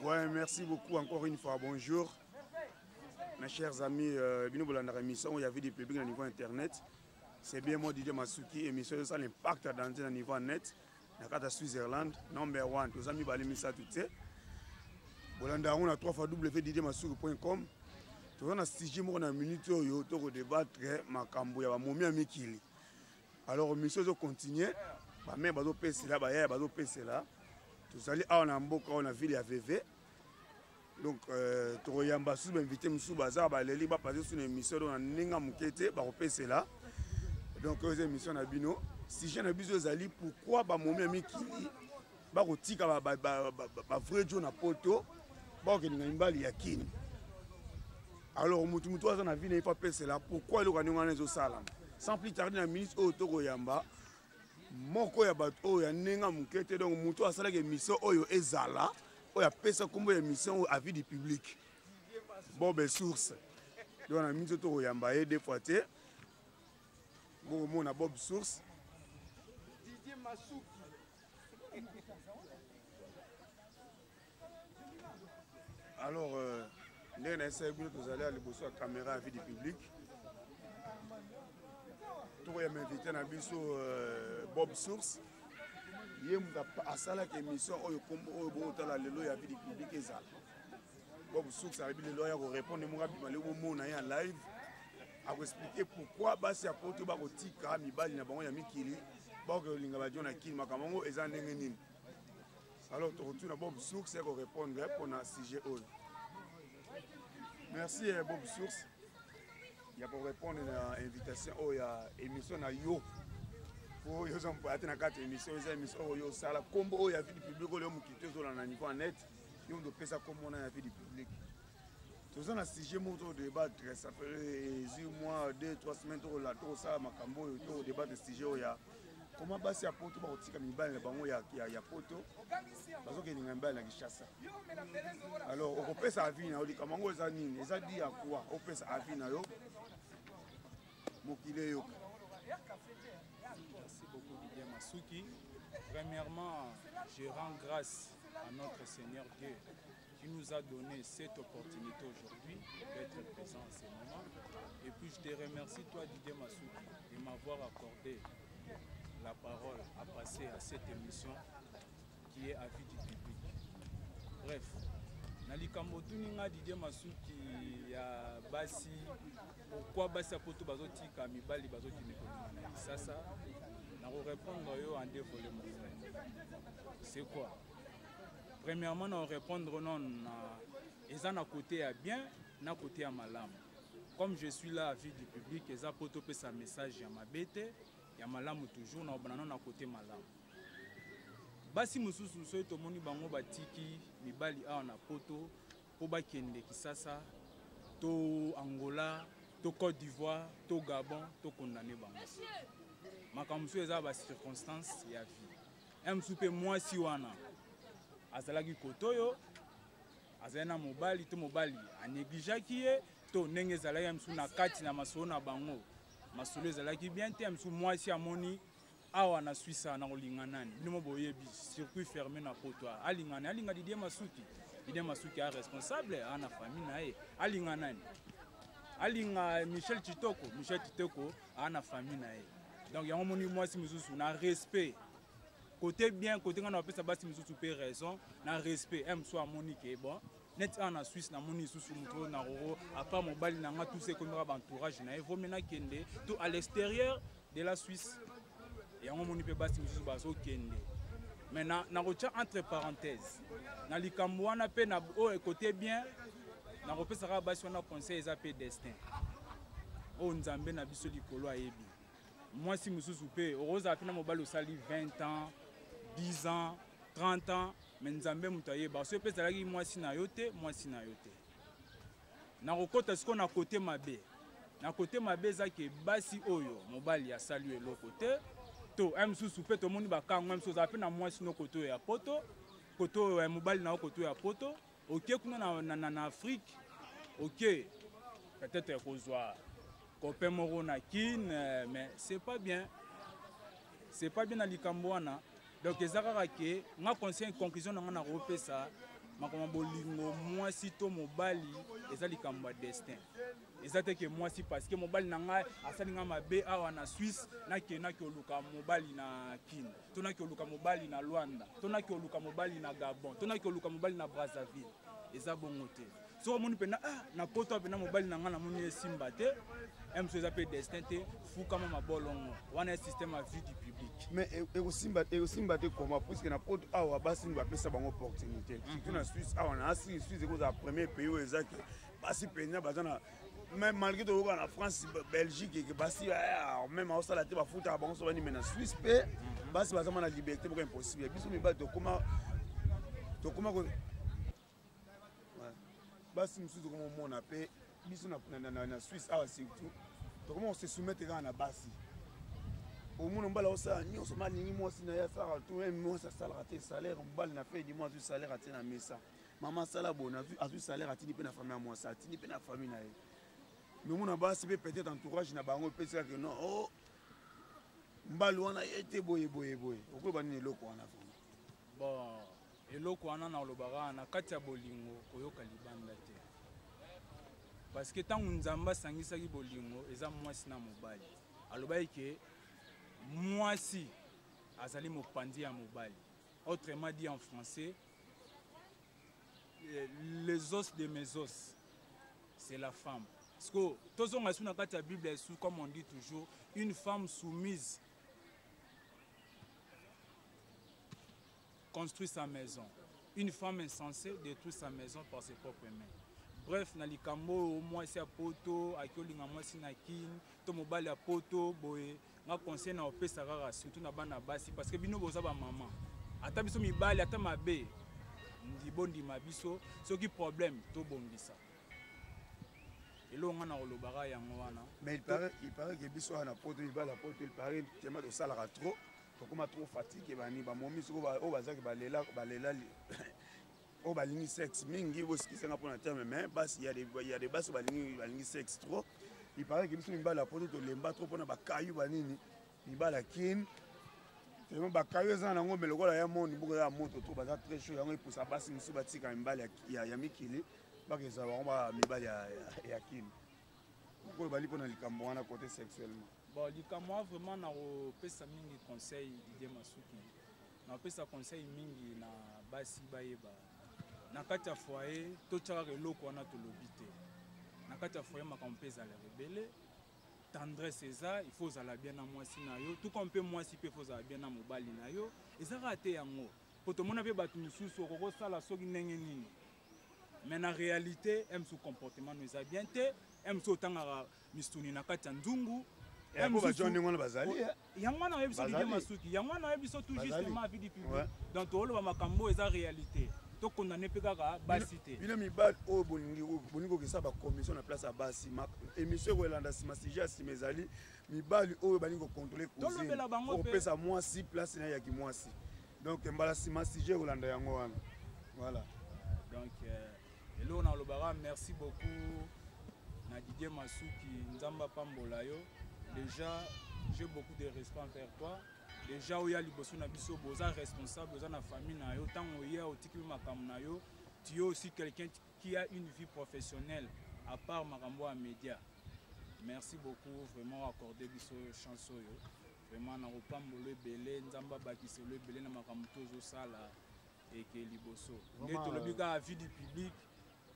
Ouais, merci beaucoup encore une fois. Bonjour. Mes chers amis, euh, bino bolandaka émission oyo ya vie du public na niveau internet. C'est bien moi Didier Masuki, émission ça l'impact dans na niveau net. Na kata Switzerland, number 1, toza mibale misato te. Bolanda yango na 3 fois www.didiermasuki.com. Toza na sujet moko na minute oyo toko débattre makambo ya bamomi ya mikili. Alors mission ezo continuer, ba mère bazopesela, ba yaya bazopesela. Tozali awa na mboka oyo na ville ya Vevey. Donc euh, tokoyamba susu bainvité mosusu baza baleli bapase su na émission donc na ndenge ya moke te bakopesela. Donc oyo eza émission na bino. Sujet na biso ezali pourquoi bamomi ya mikili bakotika ba vrai jo na poto bakokende na mibali ya kini. Alors mutu mutu aza na vie na ye apesela pourquoi eloko ya ndenge wana ezosalama. Sans plus tarder na minute oyo tokoyamba moko ya bato oyo ya ndenge moke te, donc moto oyo asalaki émission oyo ezala oyo apesa nkombo ya émission oyo avis du public Bob Source. Donc na minute oyo tokoyamba ye deux fois te, bokomona Bob Source. Didier Masuki. Alors euh, ndenge nayesaki bino tozali ya liboso ya caméra ya vie du public, tokoyamba invité na biso euh, Bob Source. Ye moto asalaki émission oyo kombo oyo botala lelo ya vie du public ezala. Bob Source alobi lelo aya korépondre moko abima lelo bomona ye en live akoexplike pourquoi basi ya poto bakotika mibali na bango ya mikili bakolinga badio na kini, makambo yango eza ndenge nini. Alors tokotuna Bob Source ya korépondre mpona sujet oyo. Merci eh, Bob Source ya korépondre na invitation oyo ya émission na yo. Po yo oza mopaya te na kati ya émission, eza émission oyo yo osala kombo oyo ya vie du public oyo mokili te ozolanda na niveau ya net, yo moto opesa kombo na ya vie du public. Toza na sujet moko tokodébattre, ça fait ezwi mois 2 3 semaines tokosala makambo oyo, tokodébattre sujet oyo ya comment basi ya poto bakotika mibali na bango ya, ya, ya poto bazokelinga mibali na Kinshasa. Alors okopesa avis na yo likambo yango eza nini, eza di ya quoi opesa avis na yo mokili eyoka. Merci beaucoup Didier Masuki. Premièrement, je rends grâce à notre Seigneur Dieu qui nous a donné cette opportunité aujourd'hui d'être présent à ce moment. Et puis je te remercie toi Didier Masuki de m'avoir accordé la parole à passer à cette émission qui est avis du public. Bref, na likambo otuni nga Didier Masuki ya basi, pourquoi basi ya poto bazotika mibali bazokende kolinga na Kinshasa, nakorépondre yo en deux volets mon frère. C'est quoi? Premièrement, na répondre non na eza na côté ya bien na côté ya malamu. Comme je suis là à vie du public, eza poto pesa message ya mabete ya malamu toujours na obana na côté malamu. Basi mosusu soki tomoni bango batiki mibali awa na poto po bakende Kisasa to Angola to Côte d'Ivoire to Gabon, to condamner bango. Makambo mosusu eza ba circonstances ya vie. Un mosusu mpe mwasi wana azalaki kotoyo, azali na mobali to mobali anégligeaki ye to ndenge ezalaki ya mosusu na kati na masolo na bango, masolo ezalaki bien te. Ya mosusu mwasi amoni awa na Suisse na kolinga nani, bino mo boyebi circuit fermé na poto, alinga nani? Alinga Didier Masuki. Didier Masuki a responsable a na famille na ye. Alinga nani? Alinga Michel Chitoko. Michel Chitoko a na famille na ye. Donc yango moni mwasi mosusu na respect côté bien, côté nga na bapesa basi mosusu mpe raison na respect. Un mosusu amoni ke bon, net awa na Suisse namoni lisusu moto oyo na roro apa mobali na nga tout ça ekomika ba entourage na ye, vaut mieux nakende to à l'extérieur de la Suisse. Yango moni mpe basi mosusu bazokende. Mais nakotia entre parenthèse na likambo wana mpe na oyo côté bien, nakopesaka basi wana conseil, eza mpe destin oyo Nzambe na biso likolo ayebi. Mwasi mosusu mpe okozala mpe na mobali osali 20 ans, 10 ans, 30 ans, mais Nzambe moto ayeba soki mpe ezalaki mwasi na yo te, mwasi na yo te. Nakokɔta sikoyo na kote mabe. Na kote mabe eza ke basi oyo mobali asali yo eloko te to un mosusu mpe tomoni bakango mosusu ozala mpe na mwasi no kote oyo ya poto, kote oyo ya mobali na yo kote oyo ya poto, oke kuna na, na, na, na Afrique, oke peut-être kozwa copain moko na Kin, mais c'est pas bien, c'est pas bien na likambo wana. Donc eza kaka ke nga conseil, conclusion na nga nakopesa Makambo ya bolingo mwasi to mobali eza likambo ya destin. Eza te ke mwasi parce que mobali na ngai asali ngai mabe awa na Suisse, nakende nake oluka mobali na Kin, to nake oluka mobali na Luanda, to nake oluka mobali na Gabon, to nake oluka mobali na Brazzaville. Eza bongo te. Soki omoni mpenza ah, na poto mpenza mobali na ngai namoni esimba te, mosusu eza mpe destin te, fukama mabolongo wana ya système ya vie du public. Mais ekosimba ekosimba te comment, puisque na poto awa basi bapesa bango opportunité, surtout na Suisse awa. Na asi Suisse ekozala premier pays oyo eza ke basi mpenza baza na, même malgré toyoka na France, Belgique eke basi même aosala te, bafutaka bango so bani, mais na Suisse mpe basi baza ma na liberté moko impossible. Biso mibali tokoma basi mosusu tokomomona mpe biso na Suisse awa, surtout tokoma kose soumettre kaka na basi. Omona mobali aosala nyonso, malingi mwasi na ye asalaka tu, mwasi asalaka te. Salaire mobali na fin du mois azwi salaire, atie na mesa. Mama asala boye, azwi salaire, atindi mpe na famille ya mwasi, atindi mpe na famille na ye. Mais omona basi mpe peut-être entourage na bango epesi kaka non, oh, mobali wana ye te, boye boye boye. Okoyeba nini eloko wana vraiment? Bon, eloko wana nalobaka, na kati ya bolingo koyoka libanda te, parce que ntango Nzambe asangisaki bolingo, eza mwasi na mobali. Alobaki ke mwasi azali mopanzi ya mobali, autrement dit en français, les os de mes os, c'est la femme. Parce que tozonga su na kati ya Bible esu, comme on dit toujours, une femme soumise construit sa maison, une femme insensée détruit sa maison par ses propres mains. Bref, na likambo oyo, mwasi ya poto aki olinga mwasi na Kini to mobali ya poto boye, nga conseil na opesa kaka surtout na bana basi, parce que bino boza bamama, ata biso mibali ata mabe ndi bondima biso, soki problème tobongisa. Eloko nga na kolobaka yango wana. Mais il paraît que biso wana na poto, mibali ya poto, il paraît tema tosalaka trop, tokóma trop fatigué. Bani bamomi soko oyo bazalaki balela balela, oyo balingi sexe mingi, bosikisanga mpona terme, mais basi ya des basi balingi sexe trop. Il paraît que biso mibali ya poto tolemba trop mpona bakayu banini. Mibali ya Kine tellement bakayu eza nango, mais lokola ya moni mboka ya moto to baza très chaud, yango epusa basi mosusu batika mibali ya mikili, bakezala bango ba mibali ya Kine. Okoyo bali mpona likambo wana côté sexuellement? Bon, likambo wana vraiment nakopesa mingi conseil, Didier Masuki, nakopesa conseil mingi na basi bayeba na kati ya foyer totya kaka eloko wana tolobi te. Na kati ya foyer makambo mpe ezalaka ebele. Tendresse eza, il faut ozala bien na mwasi na yo, tout comme mpe mwasi mpe faut ozala bien na mobali na yo. Eza kaka te yango, po tomona mpe bato mosusu okokosala soki ndenge nini, mais na réalité mosusu comportement no eza bien te, mosusu otangaka misuni na kati ya nzungu. Ndenge wana bazali. Yango wana oyebi biso, Didier Masuki, yango wana oyebi biso tout justement vie du public. Donc tooloba makambo oyo eza réalité, tokondane mpe kaka basi te. Bino mibali oyo bolingi kokesa bacommission na place ya basi, émission ekolanda nsima, sujet ya nsima ezali mibali oyo balingi kocontrôler cuisine, kopesa mwasi place na ye yaki mwasi. Donc mbala nsima sujet ekolanda yango wana, voilà. Donc eloko nalobaka, merci beaucoup na Didier Masuki, Nzambe apambola yo. Déjà j'ai beaucoup de respect envers toi. Déjà oya liboso na biso, boza responsable, oza na famille na yo. Ntango oya otiki mpe makambo na yo, tu es aussi quelqu'un qui a une vie professionnelle à part makambo ya média. Merci beaucoup vraiment accordé biso chance oyo. Vraiment na kopambola ebele, Nzambe abakiselo ebele na makambo tozosala eke liboso. Nde tolobi kaka vie du public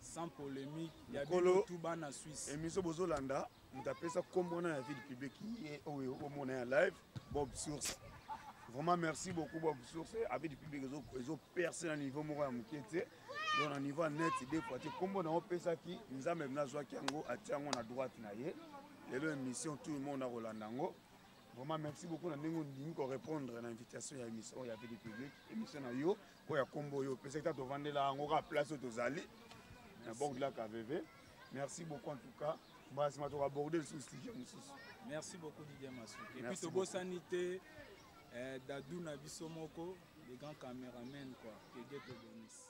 sans polémique ya bino tu bana Suisse. Émission bozolanda, moto apesa nkombo wana ya vie du public ye oyo omona ya live, Bob Source. Vraiment merci beaucoup, Bob Source. Ya vie du public ezoperce na niveau moko ya moke te, donc na niveau ya net deux fois te. Nkombo na opesaki, Nzambe mna azwaki yango, atia yango na droite na ye. Lelo émission tout le monde akolanda yango. Vraiment merci beaucoup na ndenge ondimi korépondre na invitation ya émission oyo ya vie du public, émission na yo oyo ya nkombo oyo opesaki. Ta tovandela yango kaka place oyo tozali na bord de la KVV. Merci beaucoup en tout cas. Mbala nsima tokoaborde lisusu sujet mosusu. Merci beaucoup, Didier Masuki. Et puis tobosani te Dadu na biso moko, le grand caméraman quoi. Que Dieu te bénisse.